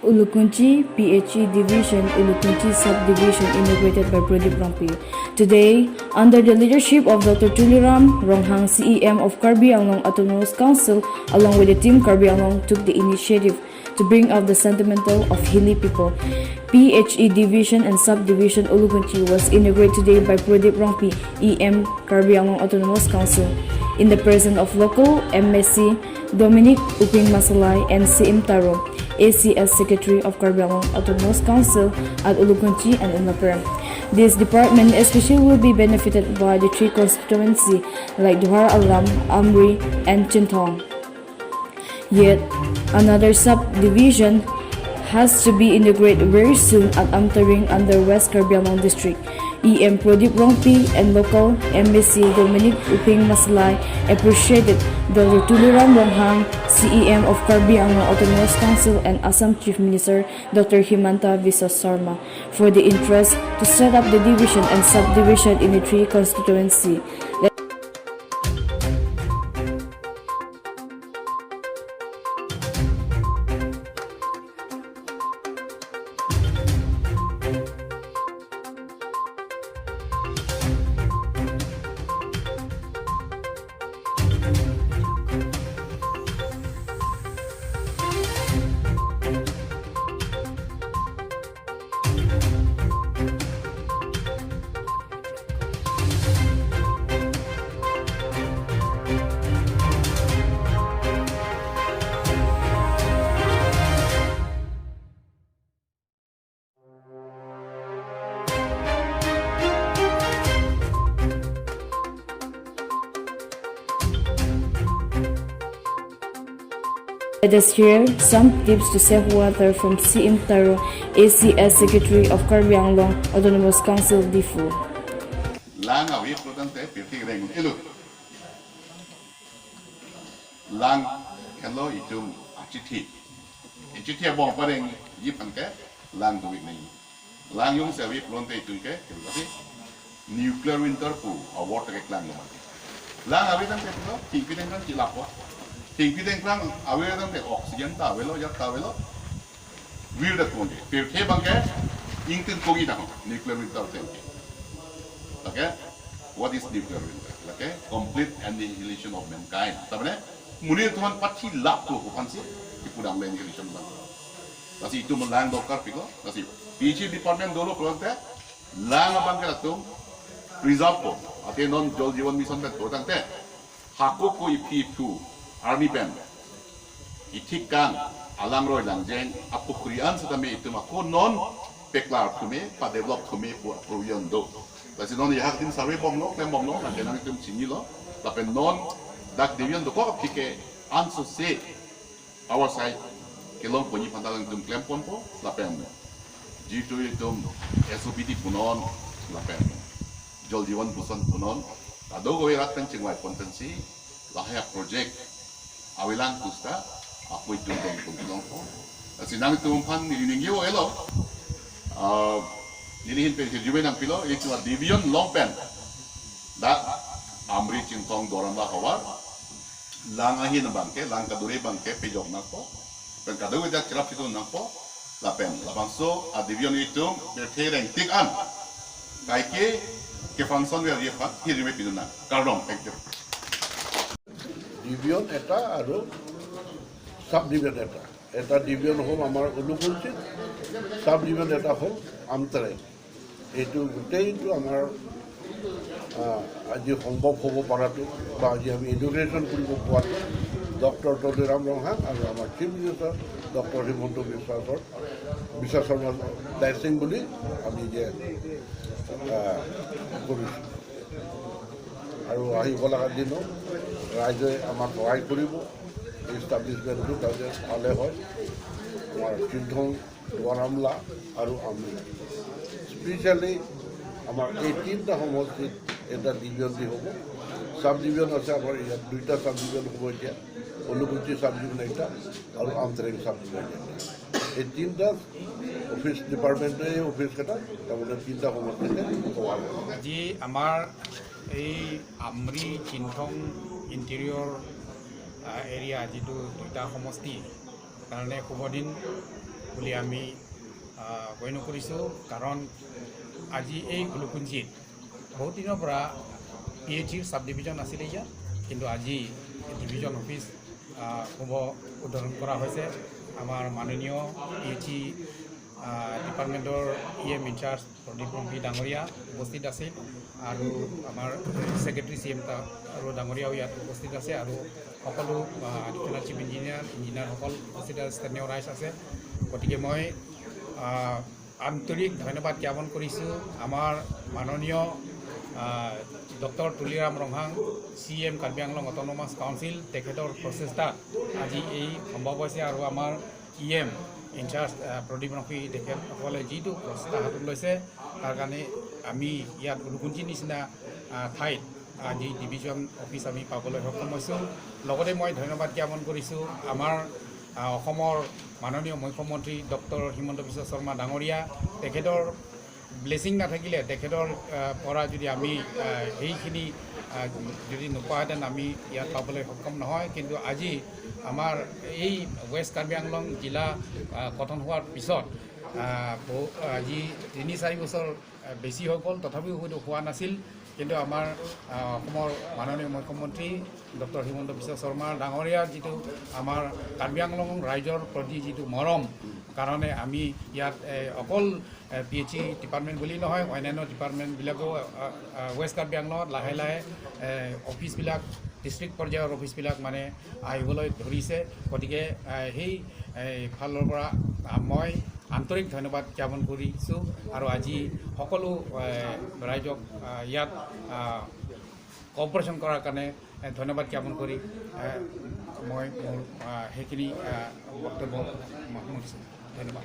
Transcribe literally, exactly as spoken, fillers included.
Ulukunchi P H E Division, Ulukunchi Subdivision inaugurated by Prodip Rongpi. Today, under the leadership of Doctor Tuliram Ronghang, C E M of Karbi Anglong Autonomous Council, along with the team Karbi Anglong, took the initiative to bring out the sentimental of Hili people. P H E Division and Subdivision Ulukunchi was inaugurated today by Prodip Rongpi, E M, Karbi Anglong Autonomous Council, in the presence of local M A C Dominic Uping Masalai and C M Taro, A C S Secretary of Karbi Anglong Autonomous Council at Ulukunchi and Umlaperam. This department especially will be benefited by the three constituency like Duar Alam, Amri, and Chinthong. Yet another subdivision has to be integrated very soon at Amtaring under West Karbi Anglong District. E M Prodip Rongpi and local M A C Dominic Uping Masalai appreciated Doctor Tuliram Ronghang, C E M of Karbi Anglong Autonomous Council and Assam Chief Minister Doctor Himanta Biswa Sarma for the interest to set up the division and subdivision in the three constituency. Let us hear some tips to save water from C M Taro, A C S Secretary of Karbi Anglong Autonomous Council, Diphu. Lang ave pulotangte pirthe reng elo. Lang khenlo itum achithi. Ichithi abong pareng ji aphan ke lang do-ik nangji. Lang jongsi ave pulote itum ke, kilo si nuclear winter pu award ke klang lo mati. Lang ave tangte pulo, thengpi dengkrang chilappo. Thengpi dengkrang ave tangte oxygen ta avelo, ajat ta avelo. Virdak kongji. Pirthe abang ke ingtin kongji tang, nuclear winter tangte. Okay? What is nuclear winter? Okay? Complete annihilation of mankind. Tame monit atum aphan pathi lap tu aphansi kipudam le annihilation abang. Lasi itum lang dokar pilo. Lasi P H E department dolo pulote lang abang ke latum preserve po. Athe non Jal Jeevan Mission pen pulotangte hako ko iphi iphu arni pen ithik kang alangroi langjeng apukhri an setame itum ako non peklar thume, padevelop thume pu aprovision do. Lasi non ya hak din survey bomlo, klem bomlo, nangke nangtum chinilo. Lapen non dak division dokok aphi ke ansose our side kelong ponji aphan ta nangtum klem ponpo, lapen jitu itum S O P T punon, lapen Jal Jeevan Mission punon, kadokave rat pen chingvai pon pensi, lahai project avelang pusita, apui tum dong tum longpo. Lasi nangtum aphan neli ningje-o elo, ah, neli ahin pen hirjume nangpilo, itum a division along pen, dak Amri, Chinthong, Duar Amla havar, lang ahin abang ke, lang kaduri abang ke pejok nangpo. Pen kadokave dak cherap chitun nangpo. Lapen labangso a division itum pirthe rengtik an kaike ke function ver ye phan hirjume pidun nang. Kardom, thank you. Division eta aru subdivision eta. Eta division hol amar Ulukunchit, subdivision eta hol Amtarai. এইটো গোটেইটো আমাৰ, আহ, আজি সম্ভৱ হ'ব পৰাটো বা আজি আমি ইনঅগুৰেশ্যন কৰিব পোৱাটো ডক্টৰ তুলিৰাম ৰংহাং আৰু আমাৰ চিফ মিনিষ্টাৰ ডক্টৰ হিমন্ত বিশ্ব শৰ্মা, বিশ্ব শৰ্মা ব্লেছিং বুলি আমি যে, আহ, কৰিছোঁ। আৰু আহিব লগা দিনো ৰাইজে আমাক সহায় কৰিব, এষ্টাব্লিছমেণ্টটো যাতে ভালে হয়। আমাৰ চিলথং, দুৱাৰামলা আৰু আমৰি। স্পেচিয়েলি আমাৰ এই তিনিটা সমষ্টিত এটা ডিভিজন দি হ'ব। ছাব ডিভিজন আছে আমাৰ ইয়াত, দুইটা ছাব ডিভিজন হ'ব এতিয়া, ঊনকোটি ছাব ডিভিজন এটা আৰু আমটাৰেং ছাব ডিভিজন এটা। এই তিনিটা অফিচ, ডিপাৰ্টমেণ্টৰ এই অফিচকেইটা তাৰমানে তিনিটা সমষ্টিতে কভাৰ হ'ব। আজি আমাৰ এই আমৰি চিলথং ইণ্টেৰিয়ৰ, আহ, এৰিয়া যিটো দুইটা সমষ্টি কাৰণে শুভ দিন। বুলি আমি আহ, গণ্য কৰিছোঁ। কাৰণ আজি এই উলুকুঞ্জিত বহুত দিনৰ পৰা পি এইচ ইৰ ছাব ডিভিজন আছিলে ইয়াত, কিন্তু আজি ডিভিজন অফিচ আহ, শুভ উদ্বোধন কৰা হৈছে। আমাৰ মাননীয় পি এইচ ই ডিপাৰ্টমেণ্টৰ ই এম ইনচাৰ্জ প্ৰদীপ ৰংপী ডাঙৰীয়া উপস্থিত আছিল আৰু আমাৰ ছেক্ৰেটাৰী চি এম আৰু ডাঙৰীয়াও ইয়াত উপস্থিত আছে আৰু সকলো আহ, ডিভিজনেল চিফ ইঞ্জিনিয়াৰ, ইঞ্জিনিয়াৰসকল উপস্থিত আছে, স্থানীয় ৰাইজ আছে। গতিকে মই আহ, আন্তৰিক ধন্যবাদ জ্ঞাপন কৰিছোঁ আমাৰ মাননীয় আহ, doctor Tuliram Ronghang, C E M Karbi Anglong autonomous council, তেখেতৰ প্ৰচেষ্টাত আজি এই সম্ভৱ হৈছে আৰু আমাৰ ই এম ইনচাৰ্জ আহ, প্ৰদীপ ৰংপী তেখেতসকলে যিটো প্ৰচেষ্টা হাতত লৈছে, তাৰ কাৰণে আমি ইয়াত উলুকুঞ্জি নিচিনা আহ, ঠাইত আজি ডিভিজন অফিচ আমি পাবলৈ সক্ষম হৈছোঁ। লগতে মই ধন্যবাদ জ্ঞাপন কৰিছোঁ আমাৰ আহ, অসমৰ মাননীয় মুখ্যমন্ত্ৰী ডক্টৰ হিমন্ত বিশ্ব শৰ্মা ডাঙৰীয়া, তেখেতৰ ব্লেচিং নাথাকিলে, তেখেতৰ আহ, পৰা যদি আমি আহ, সেইখিনি আহ, যদি নোপোৱাহেঁতেন, আমি ইয়াত পাবলৈ সক্ষম নহয়। কিন্তু আজি আমাৰ এই ৱেষ্ট কাৰ্বি আংলং জিলা আহ, গঠন হোৱাৰ পিছত আহ, বহু- আজি তিনি চাৰি বছৰ আহ, বেছি হৈ গ'ল, তথাপিও হয়তো হোৱা নাছিল। কিন্তু আমাৰ আহ, অসমৰ মাননীয় মুখ্যমন্ত্ৰী ডক্টৰ হিমন্ত বিশ্ব শৰ্মা ডাঙৰীয়াৰ যিটো আমাৰ কাৰ্বি আংলং ৰাইজৰ প্ৰতি যিটো মৰম কাৰণে আমি ইয়াত এ, অকল পি এইচ ই ডিপাৰ্টমেণ্ট বুলি নহয়, অন্যান্য ডিপাৰ্টমেণ্টবিলাকো আহ, আহ, ৱেষ্ট কাৰ্বি আংলঙত লাহে লাহে এ, অফিচবিলাক, ডিষ্ট্ৰিক্ট পৰ্যায়ৰ অফিচবিলাক মানে আহিবলৈ ধৰিছে। গতিকে আহ, সেই এ, ফালৰ পৰা আহ, মই আন্তৰিক ধন্যবাদ জ্ঞাপন কৰিছোঁ আৰু আজি সকলো এ, ৰাইজক আহ, ইয়াত আহ, কপাৰেশ্যন কৰাৰ কাৰণে এ, ধন্যবাদ জ্ঞাপন কৰি এ, মই মোৰ আহ, সেইখিনি আহ, বক্তব্য সামৰিছোঁ। ধন্যবাদ।